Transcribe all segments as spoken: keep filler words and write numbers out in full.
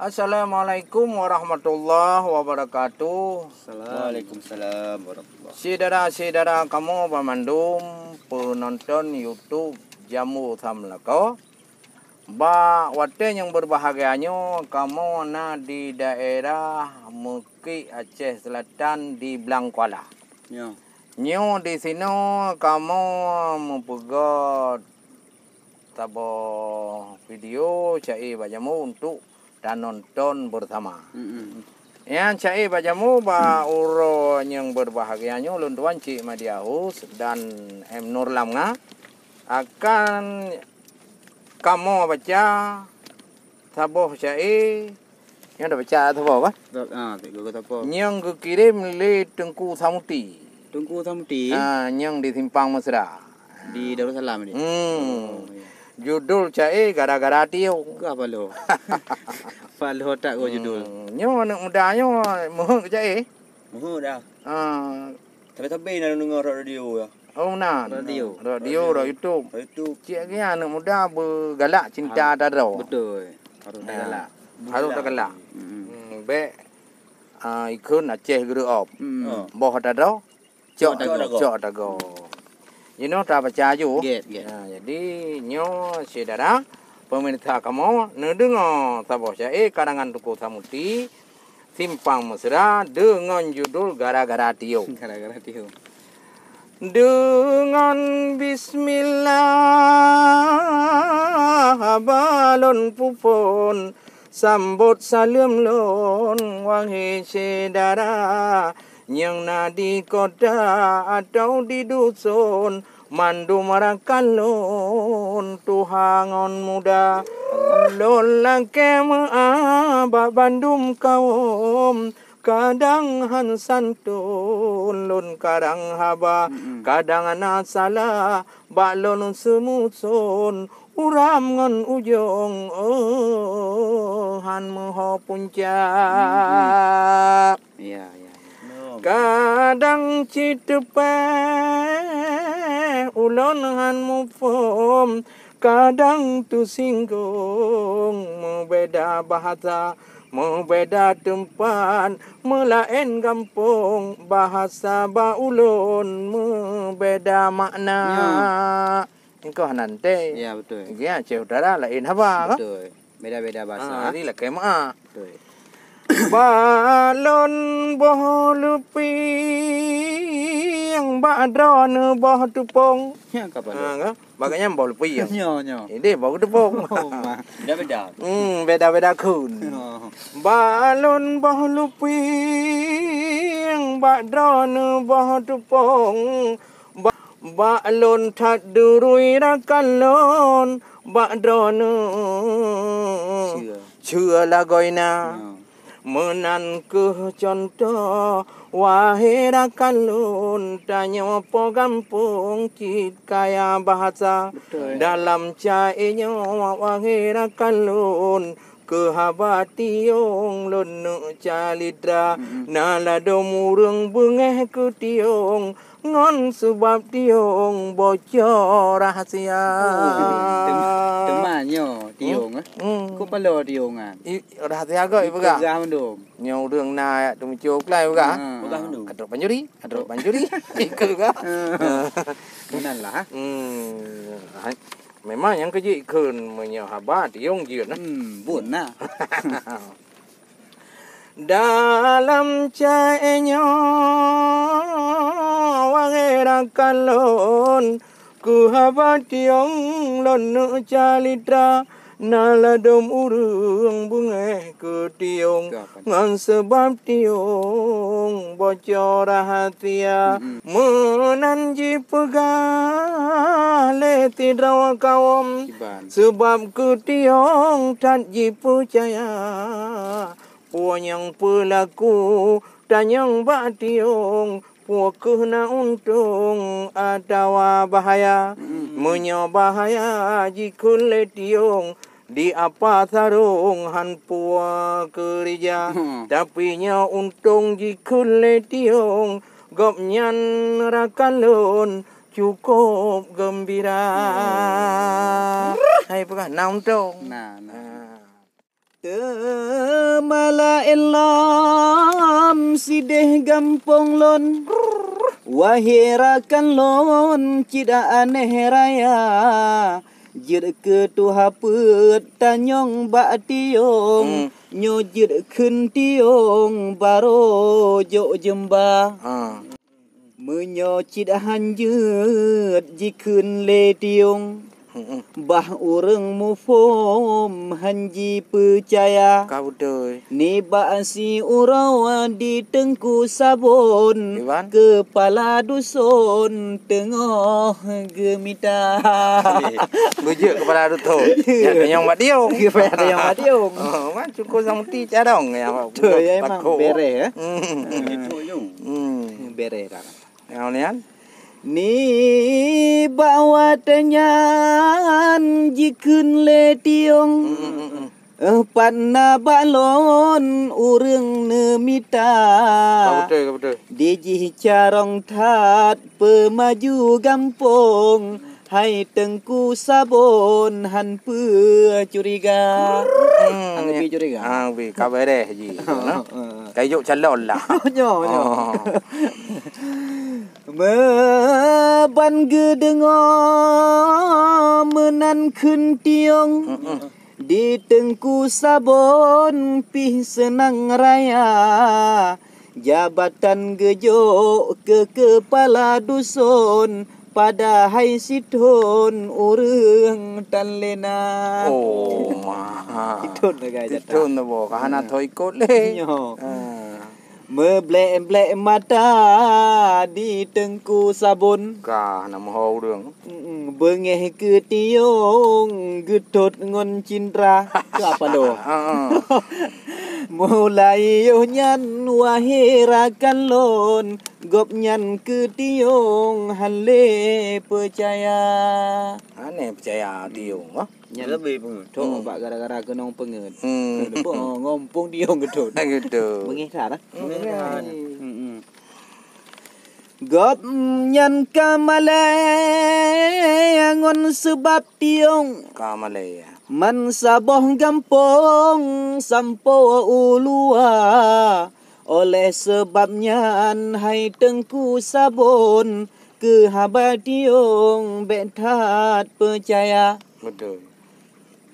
Assalamualaikum warahmatullahi wabarakatuh. Waalaikumsalam warahmatullahi. Syedara-syedara kamoe banmandum peunonton YouTube Jambo Tham Lakoe. Bak watée nyang beubahgia nyoe kamoe na di daerah Meukik Aceh Selatan di Blang Kuala. Ya. Nyoe di sinoe kamoe meupeugét saboh video ca-e bak jambo untuk tanonton beusama. Mm-mm. Nyang ca-e bak jambo bak uroe nyang beubahgia nyoe lôn tuan Cik Madiahus dan M Nurlam nga akan kamoe baca saboh ca-e nyang tabaca saboh bah. Ah, tiga kata apa? Nyang geukirém lé Teungku Samuti. Teungku Samuti? Ah, nyang di Simpang Mesra. Di Darussalam ni? Hmm. Oh, ya. Judul ca-e gara-gara tiong. Kah paloh. Paloh that go judul. Hmm. Nyoe aneuk muda nyoe meuheuet keu ca-e? Meuheuet dah. Ah. Tapi-tapi na deungoe rot radio ya. Oh, na. Radio. Radio, rot YouTube. Rot YouTube. Cik lagée aneuk muda beugalak cinta tadroe. Betul. Harus tagalak. Harus tagalak. Mm-mm. Hmm, bék, ah, ikheun Aceh geureuop. Mm. Oh. Boh tadroe. Cok tagoe. Cok tagoe. Jinoe tabaca aju. Gét, gét. Nah, jadi nyoe syedara pemirsa kamoe neudeungoe saboh ca-e karangan Teungku Samuti Simpang Mesra deungon judul Gara-gara Tiong. Gara-gara tiong. Deungon bismillah haba lôn peuphon, sambot saleuem lôn wahé syedara nyang na di kota atawa di duson, mandum rakan lôn tuha ngon muda. Lôn lakée meu'ah bak bandum kawöm, kadang han santôn lôn karang haba, mm-mm, kadang na salah bak lôn seumuson, uram ngon ujong, oh, han meuho puncak. Mm-mm. Ya, ya, ya. Kadang cit teupeh ulôn han muphom, kadang teusinggong, meubeda bahasa, meubeda teumpat, meulaén gampông, bahasa bak ulôn meubeda makna. Ya. Engkau hana teuntèe. Ya, beutôi. Di Aceh Utara laén haba, kan? Beutôi. Beda-beda bahasa. Ah, jadi lakèe meu'ah. Beutôi. Bak lôn boh lupieng, bak droeneuh boh teupông. Nyan ka padum. Ah, kan? Bak gobnyan boh lupieng. Nyo, nyo. Idéh boh teupông. Oh, ma. Beda-beda. Hmm, beda-beda kheun. Oh. Bak lôn boh lupieng, bak droeneuh boh teupông. Ba-, bak lôn that durui rakan lôn, bak droeneuh ceue lagoina. Meunan kheueh cuntoh, wahé rakan lôn, tanyoe po gampông cit kaya bahasa. Beutôi. Dalam ca-e nyoe, wahé rakan lôn, keu haba tiong lôn neuk calitra, na ladôm ureueng beungéh keu tiong, ngon seubab tiong bocor rahsia. Oh, teuma, teuma nyoe tiong, eh. Hmm. Kok paloe tiong nyan? I, rahsia gèt ipeugah. Ipeugah mandum. Nyoe ureueng na teumuco peulai peugah. Ah. Peugah mandum. Ka trok pancuri, ka trok pancuri. Ikôt peugah. Meunan lah, ha? Hmm. Hai. Memang nyang keu jikheun meunyoe haba tiong jeuet nah. Hmm, buet nah. Dalam ca-e nyoe wahé rakan lôn, keu haba tiong lôn neuk calitra, na ladôm ureueng beungéh keu tiong. Ngon seubab tiong bocor rahsia. Mm-mm. Meunan jipeugah lé sidroe kawöm. Kiban. Seubab keu tiong that jipeucaya. Peue nyang peulaku tanyong bak tiong, peue kheueh na untông atawa bahaya. Mm-mm. Meunyoe bahaya jikheun lé tiong, di apa sarông han peue keurija, tapi nyoe untông jikheun lé tiong, gobnyan rakan lôn cukôp geumbira. Oh. Hai peugah na untông. Na, na. Ah. Teuma laén lom sideh gampông lôn, wahé rakan lôn cit aneh raya. Jeuet keu tuha peuet tanyong bak tiong, Hmm. nyoe jeuet kheun tiong barô jok jeumba. Ah. Meunyoe cit han jeuet jikheun lé tiong, Mm-mm. bah ureuëng muphom han jipeucaya. Ka beutôi. Nibak siuroe di Teungku Sabon, Iwan? Keupala duson teungoh geumita. Beujeuet keupala duson. Ya, tanyong bak tiong. Keupala tanyong bak tiong. Oh, man, Teungku Samuti carong ya. Betul, ya, emang takut. Bereh, ya. Hmm. Hmm. Bereh dah. Nyang nyan? Nibak watée nyan jikheun lé tiong, Mm, mm, mm, mm. eh, pat na bak lôn ureuëng neumita. Ka beutôi, ka beutôi. Di jih carông that peumaju gampông, hai Teungku Sabon han peue curiga. Hmm, han ya. Leubeh curiga. Ah, leubeh ka bereh ji, nah. Heeh. Ka jok calon lah. Nyoe, nyoe. Oh. Meuban geudeungoe meunan kheun tiong, Mm-mm. di Teungku Sabon pih seunang raya. Jabatan geujok keu keupala duson, padahai sithon ureuëng tan lé na. Oh, ma. Sithon lagée jatah. Sithon boh, ka hana Hmm. tho ikot lé. Nyoe. Ah. Meublek-blek mata di Teungku Sabon. Ka na meuho ureuëng. Mm-mm, beungéh keu tiong geutot ngon cindra. Keu apa doh? Heeh. Mulai yoh nyan wahé rakan lôn, gobnyan keu tiong han lé peucaya. Hana peucaya tiong, ah. Nyan leubeh peungeuet. Thok Hmm. bak gara-gara keunong peungeuet. Hmm. Keunong ngompong tiong geutot. Geutot. Beungéh that, ah? Beungéh that. Mm-mm. Gobnyan ka malée ngon seubab tiong. Ka malée, ya. Man saboh gampông sampoe u luwa. Oleh seubab nyan, hai Teungku Sabon, keu haba tiong bék that peucaya. Beutôi.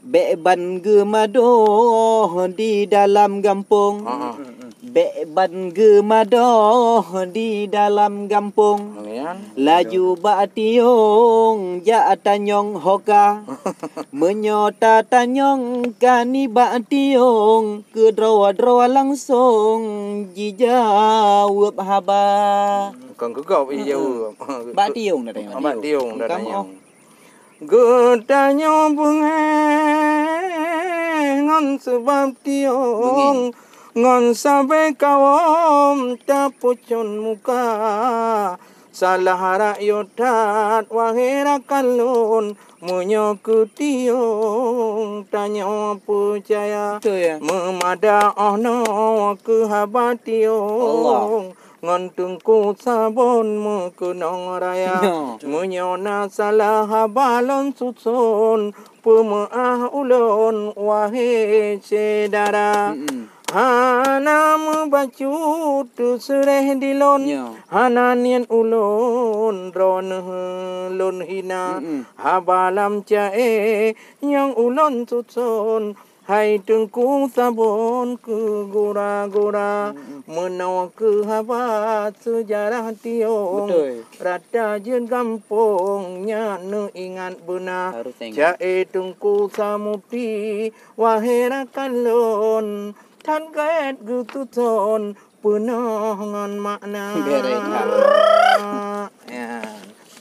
Bék ban geumadoh di dalam gampông. Ha, ha. Bék ban geumadoh di dalam gampông. Amin. Laju bak tiong jak tanyong hoka. Meunyoe tatanyong ka nibak tiong, keudroe-droe langsong jijaweueb haba. Kon keu gob jijaweueb. Bak tiong tatanyong. Bak tiong tatanyong. Geutanyoe beungéh ngon seubab tiong, beungéh. Ngon sabe kawom tapucon muka. Salah rakyat that, wahé rakan lôn, meunyoe keu tiong tanyoe peucaya. Beutôi, ya. Meumadah 'oh noe keu haba tiong. Allah. Ngon Teungku Sabon meukeunong raya. Nyo. Meunyoe na salah haba lôn suson, peumeu'ah ulôn, wahé syedara. Mm-mm. Hana meubacut teuseureh di lôn, nyo. Hana niet ulôn droeneueh lôn hina. Mm-mm. Haba lam ca-e nyang ulôn suson, hai Teungku Sabon keu gura-gura. Mm-mm. Meunoe keu haba seujarah tiong. Beutôi. Rata jeuet gampông nyan neuingat beuna. Harôh teuingat. Ca-e Teungku Samuti, wahé rakan lôn, that gét geutuson peunoh ngon makna. Beureh that. Ya.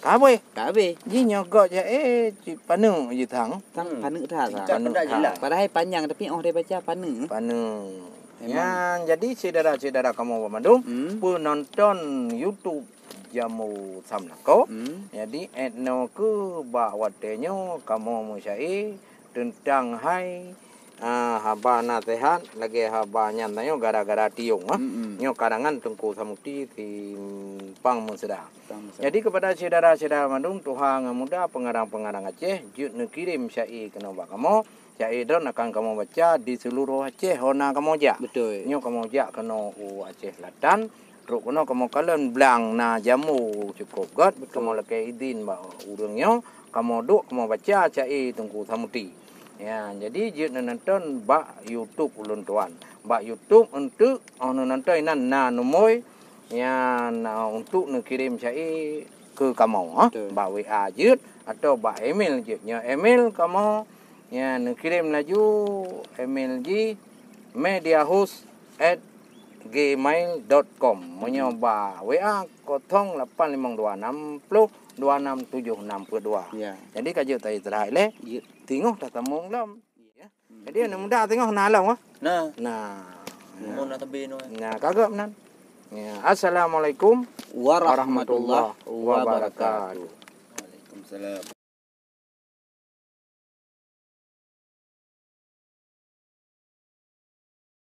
Ka habéh? Ka habéh. Jih nyoe gob jak, eh, cit paneuk jih thang. Thang paneuk that, thang. Paneuk that. Padahai panyang, tapi 'oh teubaca paneuk. Paneuk. Memang. Nyan, jadi syedara-syedara kamoe banmandum, hmm, peunonton YouTube Jambo Sam Lakoe. Hmm. Jadi, add noe keuh bak watée nyoe kamoe meusyaé teuntang hai, ah, haba naseuhat lagée haba nyan tanyoe gara-gara tiong, ah. Mm-mm. Nyoe karangan Teungku Samuti Simpang Meuseuda. Simpang Meuseuda. Jadi, keupada syedara-syedara mandum tuha ngon muda peungarang-peungarang Aceh jeuet neukirém syaé keunoe bak kamoe. Ca'e droen akan kamoe baca di seuluroh Aceh hana kamoe jak. Betul. Nyoe kamoe jak keunoe u Aceh Selatan, trok keunoe kamoe kalon blang na jamu cukôp gét, betul, kamoe lakée idin bak ureuëng nyoe, kamoe duek kamoe baca ca'e Teungku Samuti. Ya, jadi jeuet neunonton bak YouTube ulôn tuan. Bak YouTube eunteuk, oh, neunonton inan na nomor, ya, na untuk neukirém ca'e keu kamoe, ha? Betul. Bak W A jeuet atau bak email jeuet. Nyoe email kamoe, ya, neukirém laju email jih mediahost at gmail dot com. Meunyoe, hmm, bak W A kosong lapan limong dua enam ploh dua enam tujoh enam peuet dua. Ya. Jadi ka jeuet taistirahat lé. Ya. Teungoh tatamong lom. Ya. Hmm. Jadi aneuk muda teungoh na lom, ah? Nah. Nah. Umur na teubi nyoe. Nah, ka geuh nan. Ya, assalamualaikum warahmatullahi wabarakatuh. Waalaikumsalam.